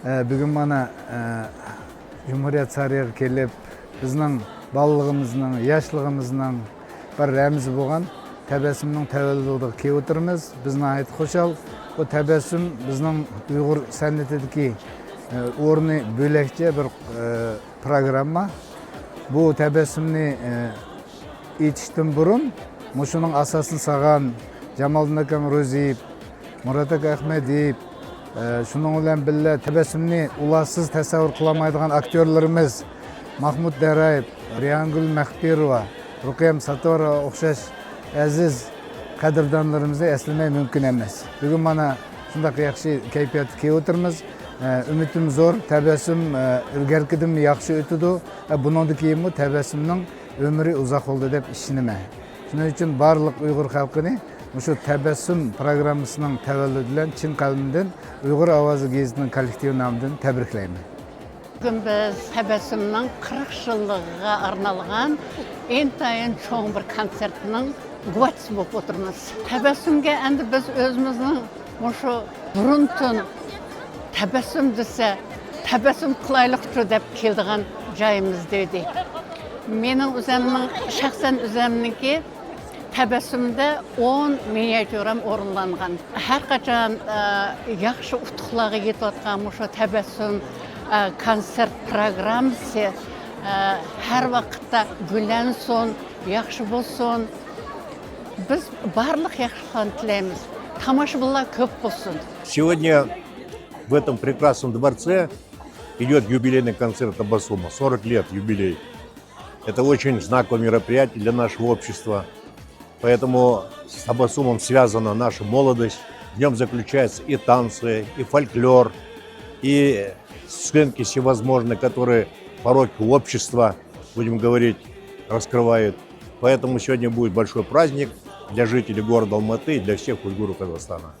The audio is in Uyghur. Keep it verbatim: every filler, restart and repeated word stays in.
ئە، بۈگۈن مانا، ئە، جۇمھۇرىيەت سارىيىغا كېلىپ، بىزنىڭ بالىلىقىمىزنىڭ، ياشلىقىمىزنىڭ بىر رەمزى بولغان تەبەسسۇمنىڭ تەۋەللۇدىغا كېلىپ ئولتۇرىمىز. بىز ناھايىتى خۇشال. بۇ تەبەسسۇم بىزنىڭ ئۇيغۇر سەنئىتىدىكى، ئە، ئورنى بۆلەكچە بىر، ئە، پروگرامما. بۇ تەبەسسۇمنى، ئە، ئېيتىشتىن بۇرۇن، مۇشۇنىڭ ئاساسىنى سالغان جامالدىن ئاكام روزىيېۋ، مۇرات ئاكا ئەخمەدىيېۋ، ئە، شۇنىڭ بىلەن بىللە تەبەسسۇمنى ئۇلارسىز تەسەۋۋۇر قىلالمايدىغان ئاكتيورلىرىمىز ماھمۇت دەررايېۋ، رەيھانگۈل مەخپىروۋا، رۇقىيەم ساتتاروۋا ئوخشاش ئەزىز قەدىردانلىرىمىزنى ئەسلىمەي مۇمكىن ئەمەس. بۈگۈن مانا شۇنداق ياخشى كەيپىياتتا كېلىۋاتىرمىز. ئە، ئۈمىدىم زور، تەبەسسۇم، ئە، ئىلگەركىدىنمۇ ياخشى ئۆتىدۇ. ئە، بۇنىڭدىن كېيىنمۇ تەبەسسۇمنىڭ ئۆمرى ئۇزاق بولىدۇ دەپ ئىشىنىمەن. شۇنىڭ ئۈچۈن بارلىق ئۇيغۇر خەلقىنى مۇشۇ تەبەسسۇم پروگراممىسىنىڭ تەۋەللۇدى بىلەن چىن قەلبىمدىن ئۇيغۇر ئاۋازى گېزىتىنىڭ كوللېكتىپى نامىدىن تەبرىكلەيمەن. بۈگۈن بىز تەبەسسۇمنىڭ قىرىق يىللىقىغا ئارنالغان ئىنتايىن چوڭ بىر كونسېرتنىڭ گۇۋاھچىسى بولۇپ ئولتۇرىمىز. تەبەسسۇمگە ئەمدى بىز ئۆزىمىزنىڭ مۇشۇ بۇرۇنتۇن تەبەسسۇم دېسە، تەبەسسۇم قىلايلىقچۇ دەپ كېلىدىغان جايىمىزدا ئىدى. مېنىڭ ئۆزەمنىڭ، شەخسەن ئۆزەمنىڭكى تەبەسسۇمدە ئون مىنىياتيۇرام ئورۇنلانغان. ھەر قاچان، ئە، ياخشى ئۇتۇقلارغا يېتىۋاتقان مۇشۇ تەبەسسۇم، ئە، كونسېرت پروگراممىسى، ئە، ھەر ۋاقىتتا گۈللەنسۇن، ياخشى بولسۇن. بىز بارلىق ياخشىلىقلارنى تىلەيمىز. تاماشىبىنلار كۆپ بولسۇن. Сегодня в этом прекрасном дворце идёт юбилейный концерт Табасума, сорок лет юбилей. Это очень знаковое мероприятие для нашего общества. Поэтому с Табасумом связана наша молодость. В нём заключаются и танцы, и фольклор, и сценки всевозможные, которые пороки общества, будем говорить, раскрывают. Поэтому сегодня будет большой праздник для жителей города Алматы и для всех уйгуров Казахстана.